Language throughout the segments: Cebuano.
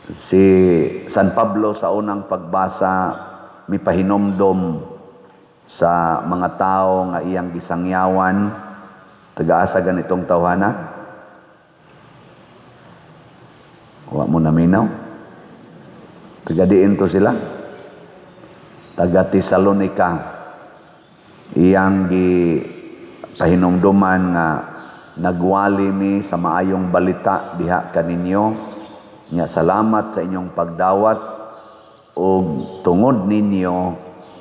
Si San Pablo sa unang pagbasa mipahinomdom sa mga tao nga iyang gisangyawan. Taga-asa ganitong tawhana? Wa mo naminaw? Taga diin to sila? Taga Tesalonica. Iyang gipahinumduman nga nagwali mi sa maayong balita diha kaninyo. Nya salamat sa inyong pagdawat ug tungod ninyo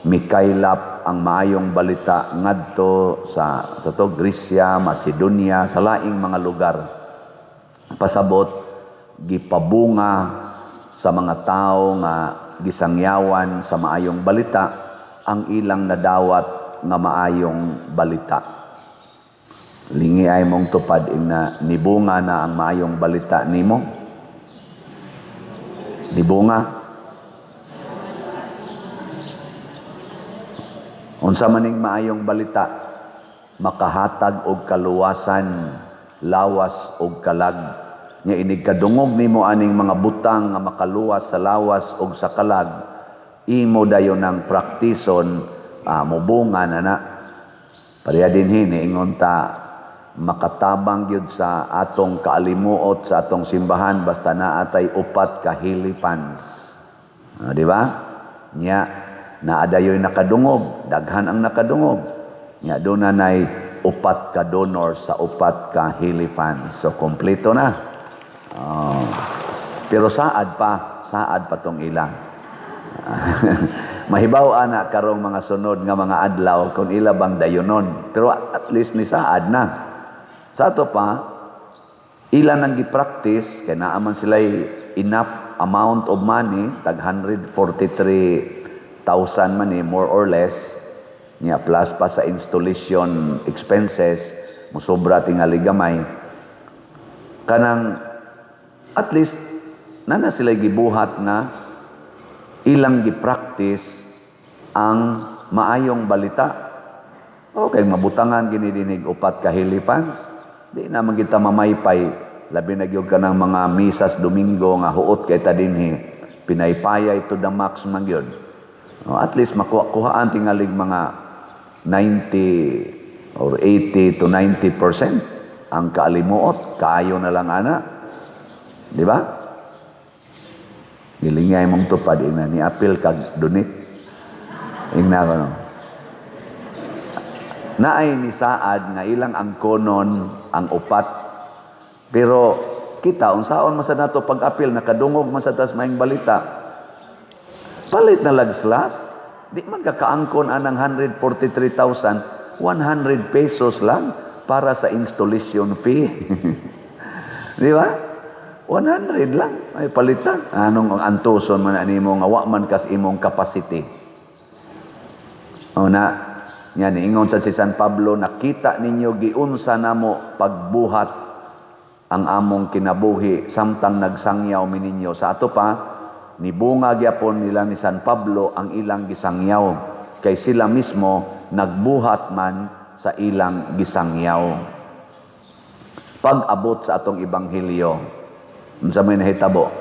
mikaylap ang maayong balita ngadto sa to Gresya, Macedonia, sa laing mga lugar. Pasabot gipabunga sa mga tao nga gisangyawan sa maayong balita ang ilang nadawat nga maayong balita. Lingi ay mong tupad ing na nibunga na ang maayong balita nimo. Nibunga. Unsa maning maayong balita? Makahatag og kaluwasan, lawas og kalag. Nya inig kadungog nimo aning mga butang nga makaluwas sa lawas og sa kalag, imo dayon ang praktison, mobunga na na. Pareha dinhi niingon ta makatabang gyud sa atong kaalimuot sa atong simbahan basta naa tay upat ka helifans. Di ba? Nya naa dayoy nakadungog, daghan ang nakadungog. Nya doon na nay upat ka donor sa upat ka helifans. So kompleto na. Pero saad pa tong ilang. Mahibaw ana karong mga sunod nga mga adlaw kung ila bang dayonon. Pero at least ni saad na. Sa ato pa, ila nang gi-practice kay naa man sila enough amount of money, tag 143,000 man ni more or less, nya plus pa sa installation expenses, musobra tingali gamay. Kanang at least nana sila gibuhat na ilang gi-practice ang maayong balita. Okay, mabutangan gini dinig upat ka helifans. Di na man kita mamaypay, labi na gyud kanang mga misas Domingo nga huot kay ta dinhi, pinaypayay to the max man gyud. Oh, at least makuha-kuhaan tingalig mga 90 or 80 to 90% ang kaalimuot, kaayo na lang ana. Di ba? Gilingay mong tupad ina ni apil kag donate. Ingna ko no. Naay ni saad nga ilang angkonon ang upat. Pero kita unsaon man sad nato pag-apil, nakadungog man sad tas maayong balita. Palit na lag slot. Di man ka kaangkon anang 143,000, 100 pesos lang para sa installation fee. Di ba? 100 lang. Ay palit lang. Anong antuson man animo nga wa man kas imong capacity. O na, yan, ingon sa si San Pablo, nakita ninyo giunsa namo pagbuhat ang among kinabuhi samtang nagsangyaw mi ninyo. Sa ato pa, nibunga gyapon nila ni San Pablo ang ilang gisangyaw kay sila mismo nagbuhat man sa ilang gisangyaw. Pag-abot sa atong ebanghelyo, unsa may nahitabo?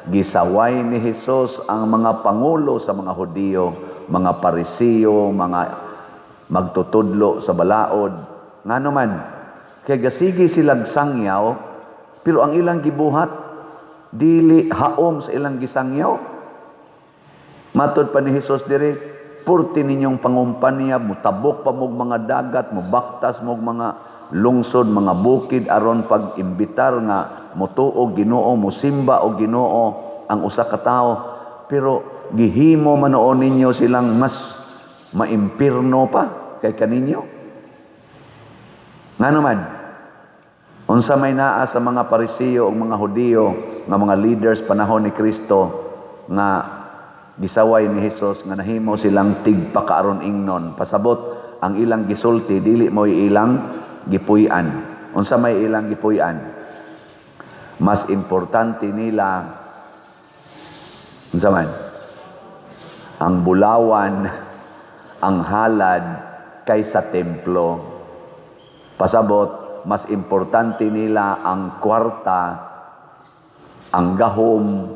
Gisaway ni Hesus ang mga pangulo sa mga Hudiyo, mga Parisiyo, mga magtutudlo sa balaod. Ngano man? Kay gasigi silang sangyaw, pero ang ilang gibuhat dili haom sa ilang gisangyaw. Matod pa ni Hesus diri, purti ninyong pangumpanya, mutabok pa mog mga dagat, mubaktas mog mga lungsod, mga bukid aron pag-imbitar nga motuo Ginoo, mosimba og Ginoo ang usa ka tawo. Pero gihimo man noon ninyo silang mas maimpirno pa kay kaninyo. Ngano man? Unsa may naa sa mga Parisiyo ug mga Hudiyo nga mga leaders panahon ni Kristo nga gisaway ni Hesus nga nahimo silang tigpakaaron ingnon? Pasabot ang ilang gisulti dili mo ilang gipuy-an. Unsa may ilang gipuy-an? Mas importante nila unsa man? Ang bulawan, ang halad kaysa templo. Pasabot, mas importante nila ang kwarta, ang gahom,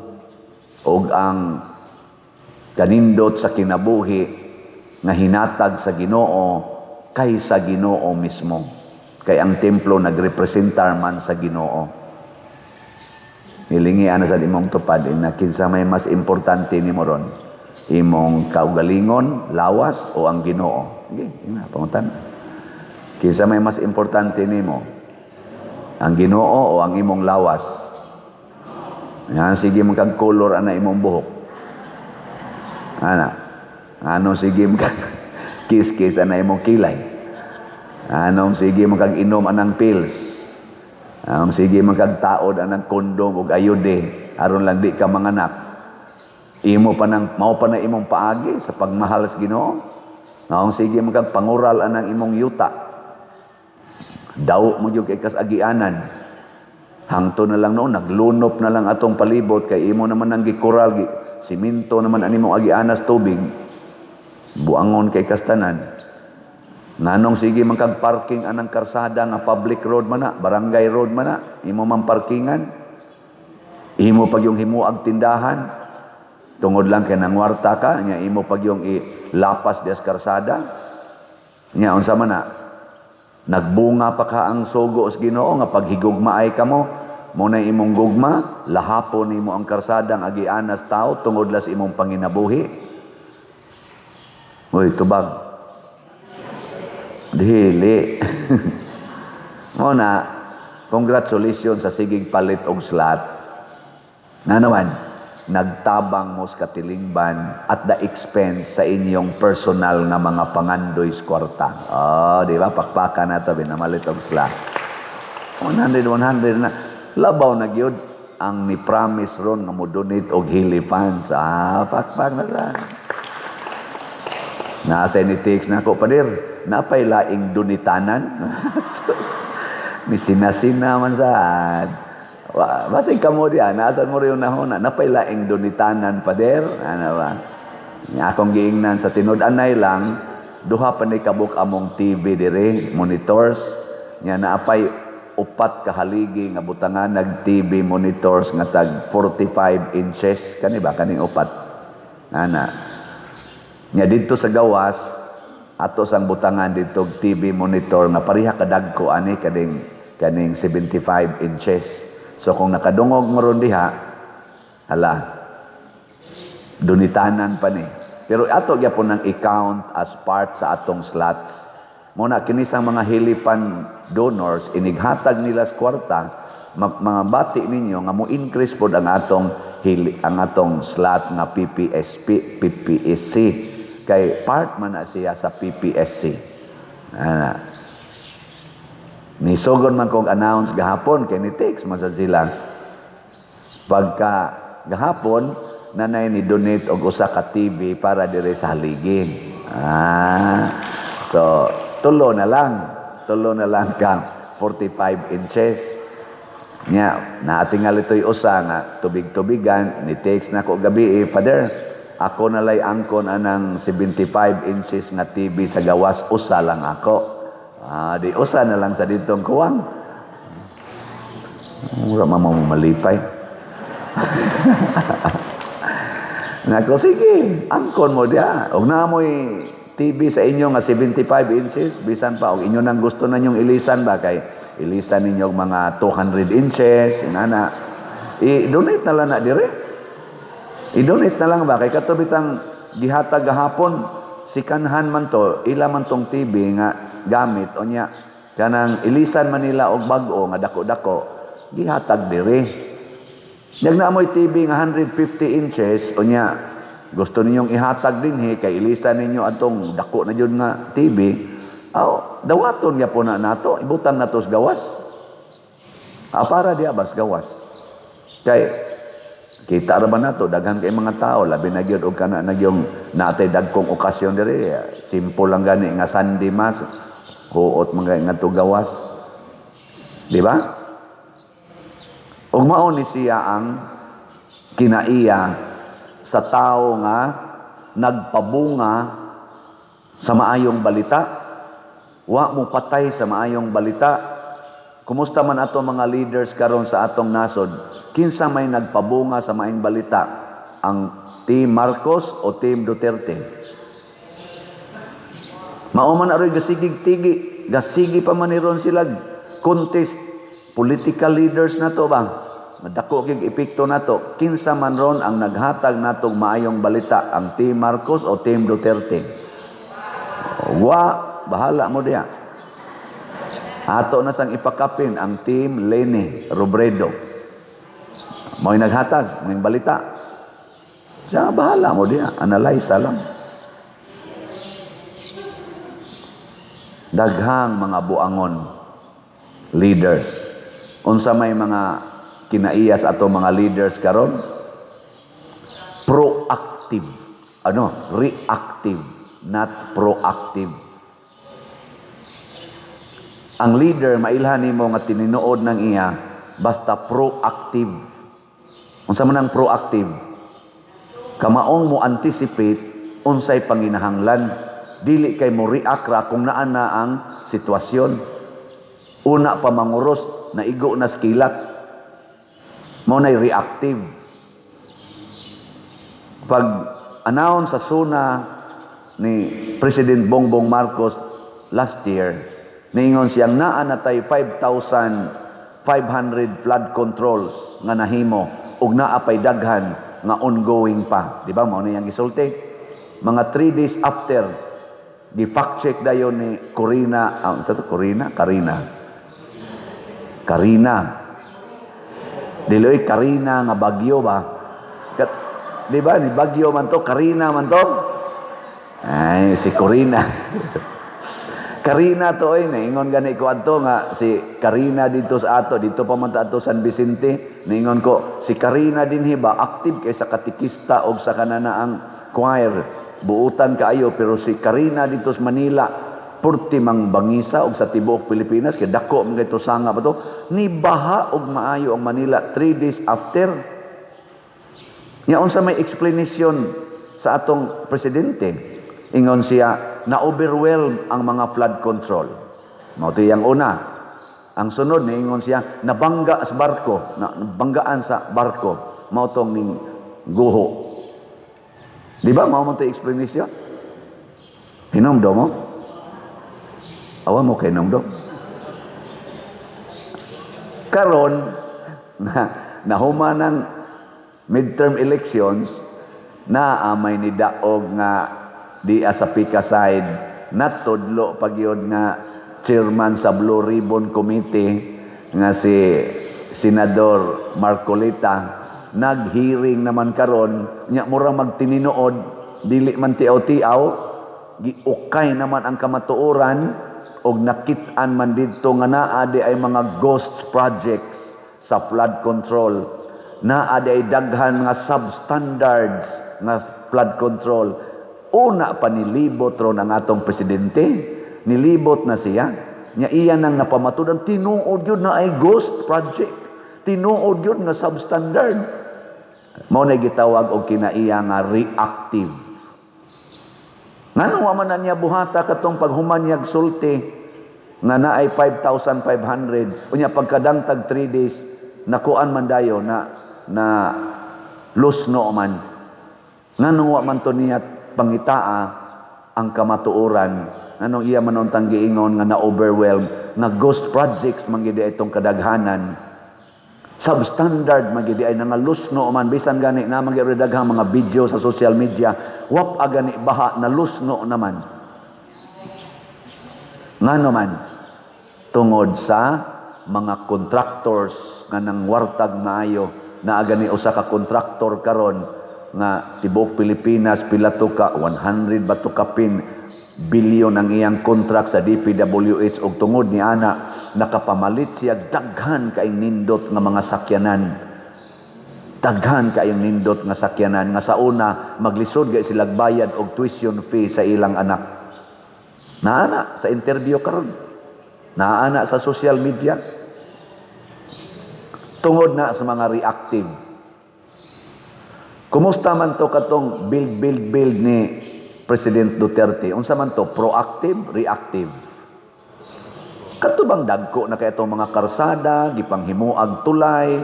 ug ang kanindot sa kinabuhi nga hinatag sa Ginoo kaysa Ginoo mismo. Kay ang templo nagrepresentar man sa Ginoo. Hilingi ana sa imong tupad na kinsa may mas importante nimo ron? Imong kaugalingon, lawas o ang Ginoo? Sige, ina pangutan. Kinsa may mas importante nimo? Ang Ginoo o ang imong lawas? Yan, sige mo kag color ana imong buhok. Ana. Ano sige mo kag kiss-kiss ana imong kilay. Anong sige mo kag inom anang pills. Anong sige mo kag taod anang kondom ug ayude aron lang di ka manganak. Imo pa nang mao pa na imong paagi sa pagmahal sa Ginoo. Anong sige mo kag pangural anang imong yuta. Daw mo gyud kay kas agianan. Hangto na lang noon, naglunop na lang atong palibot kay imo naman ang gikural, simento naman ani mong agianas tubig. Buangon kay kastanan. Nganong sige man kag parking anang karsada nga public road man na, barangay road man na, imo man parkingan. Imo pag yung himuag tindahan. Tungod lang kay nangwarta ka, nya imo pag yung ilapas dias karsada. Nya unsa man na? Nagbunga pa ka ang sugo sa Ginoo nga paghigugmaay kamo, mo na imong gugma, lahapon nimo ang karsadang agianas tao tungod las imong panginabuhi. Uy, tubag. Dili. Mo na, congratulations sa sigig palit og slot. Nga naman, nagtabang mo sa katilingban at the expense sa inyong personal nga mga pangandoy sa kwarta. Oh, di ba? Pakpakan na to, binamalit og slot. 100, 100 na. Labaw na gyud ang ni-promise ron nga mo donate og Healy funds. Ah, pakpak na sa. Nasa ni text na ako, "Pader, napay laing donitanan." Ni sinasina man sa. Basig kamo diya, naasan mo rin yung nahuna, napay laing donitanan, Pader. Ano ba? Nga akong giingnan sa tinud-anay lang, duha pa ni kabuk among TV dire, monitors. Nya naapay upat ka haligi nga butangan nag TV monitors nga tag 45 inches kani ba, kaning upat ana. Nya didto sa gawas ato sang butangan didto og TV monitor nga pareha kadagko ani kaning kaning 75 inches. So kung nakadungog mo ron diha, hala, dunitanan pa ni. Pero ato gyapon nang i-count as part sa atong slots. Mo na kini sang mga hilipan donors, inighatag nila sa kwarta, mga bati ninyo nga mo increase pod ang atong hili, ang atong slot nga PPSP, PPSC kay part man na siya sa PPSC. Ah. Ni sugon man kong announce gahapon kay ni text man sad sila. Pagka gahapon nanay ni donate og usa ka TV para dire sa haligi. Ah. So tulo na lang. Tulo na lang kang 45 inches. Nya, naatingal ito'y usa nga tubig-tubigan, ni text na ko gabi, eh, "Father, ako na lay angkon anang 75 inches nga TV sa gawas, usa lang ako." Ah, di usa na lang sa ditong kuwang. Mura mama mo malipay. Nako, sige, angkon mo diya. Og naa mo'y TV sa inyo nga 75 inches, bisan pa og inyo nang gusto na nyong ilisan ba kay ilisan ninyo og mga 200 inches, inana. I-donate na lang na dire. I-donate na lang ba kay kato bitang gihatag gahapon, sikanhan man to, ila man tong TV nga gamit unya kanang ilisan man nila og bag-o nga dako-dako, gihatag dire. Nyag na mo'y TV nga 150 inches unya gusto ninyong ihatag dinhi kay ilisan ninyo atong dako na jud nga TV, aw dawaton gyapon na nato, ibutang nato sa gawas. Ah, para diya bas gawas. Kay kita ra ba nato daghan kay mga tao, labi na gyud og kana na gyung naatay dagkong okasyon diri, simple lang gani nga Sunday Mass, huot man gani ngadto gawas. Di ba? Ug mao ni siya ang kinaiya sa tao nga nagpabunga sa maayong balita. Wa mo patay sa maayong balita. Kumusta man ato mga leaders karon sa atong nasod? Kinsa may nagpabunga sa maayong balita? Ang Team Marcos o Team Duterte? Mao man aroy gasigig tigi, gasigi pa man ni ron sila contest, political leaders na to ba? Madako kig epekto nato. Kinsa man ron ang naghatag natong maayong balita, ang Team Marcos o Team Duterte? Wa, bahala mo diya. Ato na sang ipakapin ang Team Leni Robredo. Mo'y naghatag, mo'y balita. Siya, bahala mo diya, analyze lang. Daghang mga buangon leaders. Unsa may mga kinaiyas ato mga leaders karon? Proactive. Ano? Reactive, not proactive. Ang leader, mailhan nimo nga tininuod ng iya basta proactive. Unsa man ang proactive? Kamaong mo anticipate unsay panginahanglan, dili kay mo react ra kung naa na ang sitwasyon. Una pa manguros, naigo na skilat. Mao nay reactive. Pag announce sa SONA ni President Bongbong Marcos last year, niingon siyang naa na tay 5,500 flood controls nga nahimo ug naa pay daghan nga ongoing pa. Di ba mao na iyang gisulti? Mga 3 days after, gi-fact check dayon ni Corina, ah, sa to Corina, Karina. Karina. Diloy Karina nga bagyo ba? Kat, di ba ni bagyo man to, Karina man to? Ay, si Corina. Karina to ay, naingon gani ko adto nga si Karina dito sa ato, dito pa man ta ato San Vicente, naingon ko si Karina dinhi ba active kay sa katikista og sa kananaang choir, buutan kaayo, pero si Karina dito sa Manila purti mang bangisa og sa tibuok Pilipinas kay dako man kay to sanga ba to, ni baha og maayo ang Manila 3 days after. Nya unsa may explanation sa atong presidente? Ingon siya, na-overwhelm ang mga flood control. Mao to iyang una. Ang sunod, niingon siya, nabangga sa barko, na, nabanggaan sa barko. Mao tong ning guho. Di ba mao man to explanation? Hinumdum mo? Awa mo kay hinumdum? Karon na nahuman ng midterm elections, na amay ni daog nga di sa Pika side, natudlo pag yun nga chairman sa Blue Ribbon Committee nga si Senador Marcoleta, nag-hearing naman karon nya, mura magtininood, dili man tiaw-tiaw, giukay naman ang kamatuoran og nakit-an man didto nga naa di ay mga ghost projects sa flood control, naa di ay daghan mga substandards nga flood control. Una pa nilibot ron ang atong presidente, nilibot na siya nya, iya nang napamatudan, tinuod yun na ay ghost project, tinuod yun nga substandard. Mao na gitawag og kinaiya nga reactive. Ngano wa man na niya buhata katong paghuman niyag sulti nga naay 5,500, unya pagkadangtag 3 days nakuan man dayo na na lusno man? Nganong wa man to niya pangitaa ang kamatuoran? Nganong iya man untang giingon nga na-overwhelm, nga ghost projects man gid itong kadaghanan, substandard man gid ay nangalusno man, bisan gani na man gid daghang mga video sa social media, wap agani baha na lusno naman? Ngano man? Tungod sa mga contractors nga nangwartag maayo. Naa gani usa ka contractor karon nga tibuok Pilipinas pila to ka 100 ba to kapin bilyon ang iyang contract sa DPWH, og tungod ni ana nakapamalit siya daghan kaayong nindot nga mga sakyanan, daghan kaayong nindot nga sakyanan nga sa una maglisod gay sila bayad og tuition fee sa ilang anak. Naana sa interview karon, naana sa social media, tungod na sa mga reactive. Kumusta man to katong build, build, build ni President Duterte? Unsa man to, proactive, reactive? Kato bang dagko na kay itong mga karsada, gipanghimuag tulay,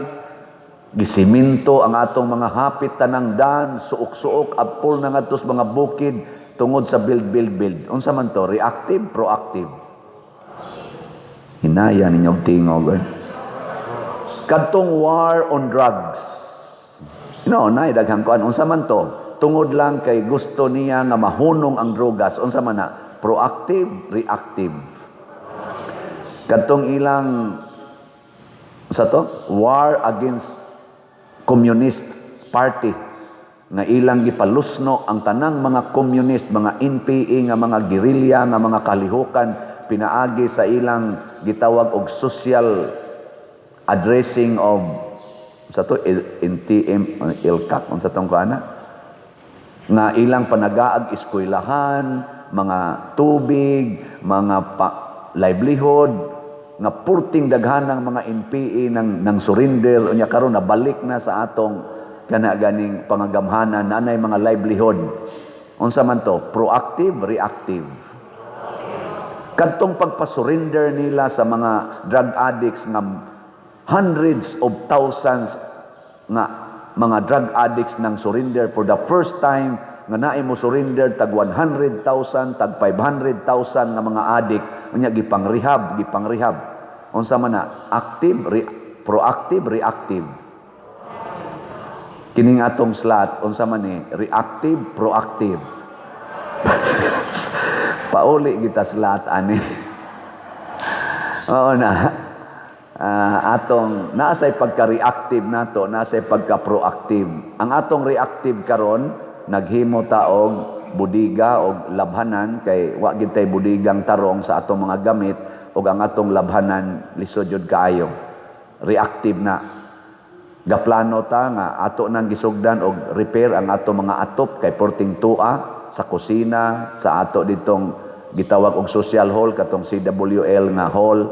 Gisiminto ang atong mga hapit tanang dan, suok-suok, apol na ngadto sa mga bukid tungod sa build, build, build. Unsa man to? Reactive, proactive? Hinaya ninyong tingog. Eh. Kadtong war on drugs. No, nay daghang kuan. Unsa man to? Tungod lang kay gusto niya nga mahunong ang drogas. Unsa man na? Proactive, reactive? Kadtong ilang sa to, war against Communist Party nga ilang gipalusno ang tanang mga communist, mga NPA nga mga gerilya, nga mga kalihukan, pinaagi sa ilang gitawag og social addressing of sa to NTM ILCAC, unsa tong kuana nga ilang panagaag eskwelahan, mga tubig, mga livelihood, nga purting daghan ng mga NPA nang surrender. Unya karon nabalik na sa atong kana ganing pangagamhanan na anay mga livelihood. Unsa man to? Proactive, reactive? Kadtong pagpa-surrender nila sa mga drug addicts nga hundreds of thousands nga mga drug addicts nang surrender for the first time nga naay mo surrender tag 100,000, tag 500,000 nga mga addict, unya gipang rehab, gipang rehab. Unsa man na? Active, proactive, reactive? Kining atong slot, unsa man ni? Reactive, proactive? Pauli kita slot ani. Oo na. Atong naasay pagka-reactive nato, naasay pagka-proactive. Ang atong reactive karon, naghimo ta og budiga og labhanan kay wa gid tay budigang tarong sa atong mga gamit ug ang atong labhanan lisod jud kaayo. Reactive na. Gaplano ta nga ato nang gisugdan og repair ang ato mga atop kay porting tua sa kusina, sa ato ditong gitawag og social hall, katong CWL nga hall,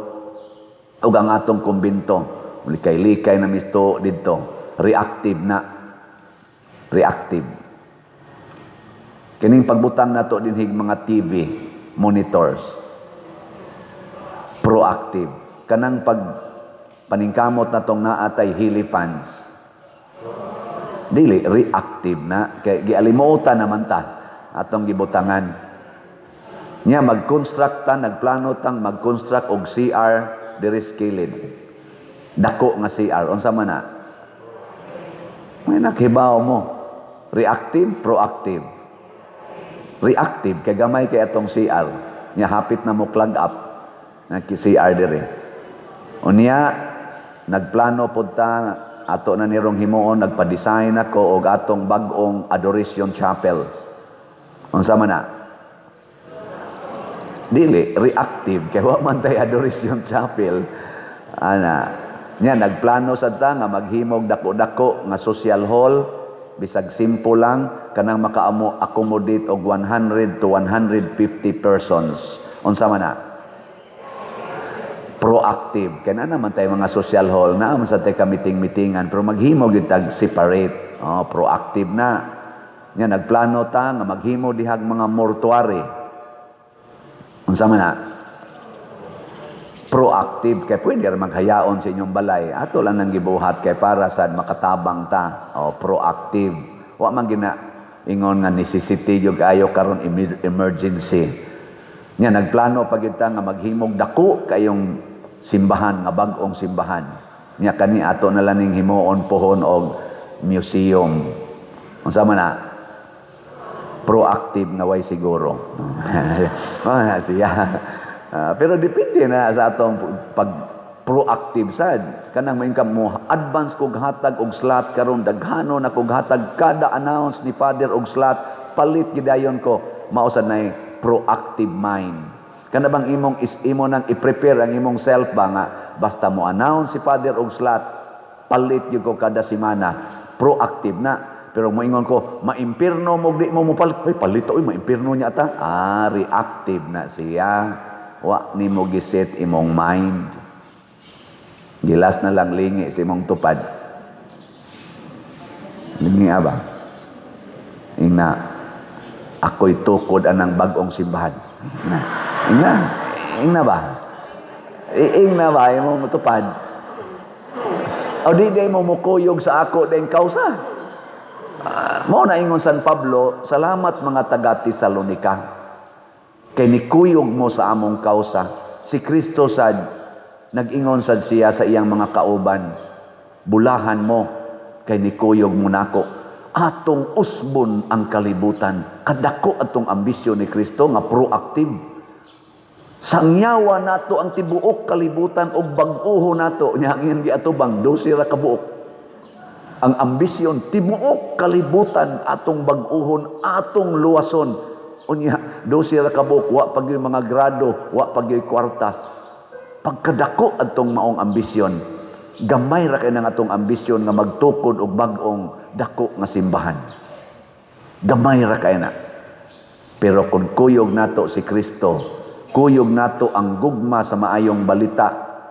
ug ang atong kumbinto. Likay-likay na misto didto. Reactive na. Reactive. Kining pagbutang nato dinhig mga TV monitors. Proactive. Kanang pag paningkamot natong naa tay heli fans. Dili, reactive na kay gialimutan naman ta atong gibutangan. Nya mag-construct ta, nagplano tang mag-construct og CR diri sa kilid. Dako nga CR, unsa man na? May nakhibaw mo. Reactive, proactive? Reactive kay gamay kay atong CR. Nya hapit na mo clog up na ki CR diri. Unya nagplano pud ta, ato na nirong himuon, nagpa-design ako og atong bag-ong Adoration Chapel. Unsa man na? Dili, reactive kay wa man tay Adoration Chapel. Ana, nya nagplano sad ta nga maghimog dako-dako nga social hall, bisag simple lang, kanang makaamo accommodate og 100 to 150 persons. Unsa man na? Proactive. Kaya na naman tayo mga social hall, na man sa tayo ka meeting-meetingan, pero maghimo gyud tag separate. Oh, proactive na. Nya nagplano ta nga maghimo dihag mga mortuary. Unsa man na? Proactive kay pwede ra maghayaon sa inyong balay. Ato lang nang gibuhat kay para sad makatabang ta. Oh, proactive. Wa man gina ingon nga necessity gyud kaayo karon, emergency. Nya nagplano pa gyud ta nga maghimog dako kayong simbahan, nga bag-ong simbahan. Nya kani ato na lang ning himuon pohon og museum. Unsa man na? Proactive nga way siguro. Ah, siya. Pero depende na sa atong pag proactive sad. Kanang may mo advance kog hatag og slot karon, daghano na kog hatag, kada announce ni Father og slot, palit gidayon ko. Mao sad nay proactive mind. Kana bang imong is imo nang i-prepare ang imong self ba nga basta mo announce si Father og slot, palit gyud ko kada semana. Proactive na. Pero moingon ko, maimpirno mo, di mo mopalit. Uy, palito, uy, maimpirno niya ta. Ah, reactive na siya. Wa nimo giset imong mind. Gilas na lang lingi sa imong tupad. Lingi ba? Ingna, ako'y tukod anang bag-ong simbahan. Ingna, ingna, ingna ba? Ingna ba imong tupad? O di diay mo mukuyog sa ako ding kausa. Mao na ingon San Pablo, "Salamat, mga taga Tesalonika. Kay nikuyog mo sa among kausa." Si Kristo sad, nag-ingon sad siya sa iyang mga kauban, "Bulahan mo kay nikuyog mo nako. Atong usbon ang kalibutan." Kadako atong ambisyon ni Kristo nga proactive. Sangyawa nato ang tibuok kalibutan og bag-oho nato. Nya ang iyang giatubang, 12 ra ka buok. Ang ambisyon, tibuok kalibutan atong bag-uhon, atong luwason. Unya, 12 ra ka buok, wa pa gyud mga grado, wa pa gyud kwarta. Pagkadako atong maong ambisyon, gamay ra kay nang atong ambisyon nga magtukod og bag-ong dako nga simbahan. Gamay ra kay na. Pero kung kuyog nato si Kristo, kuyog nato ang gugma sa maayong balita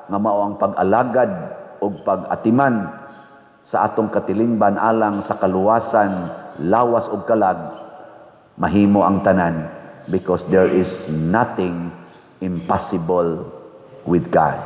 nga mao ang pag-alagad ug pag-atiman sa atong katilingban alang sa kaluwasan, lawas ug kalag, mahimo ang tanan because there is nothing impossible with God.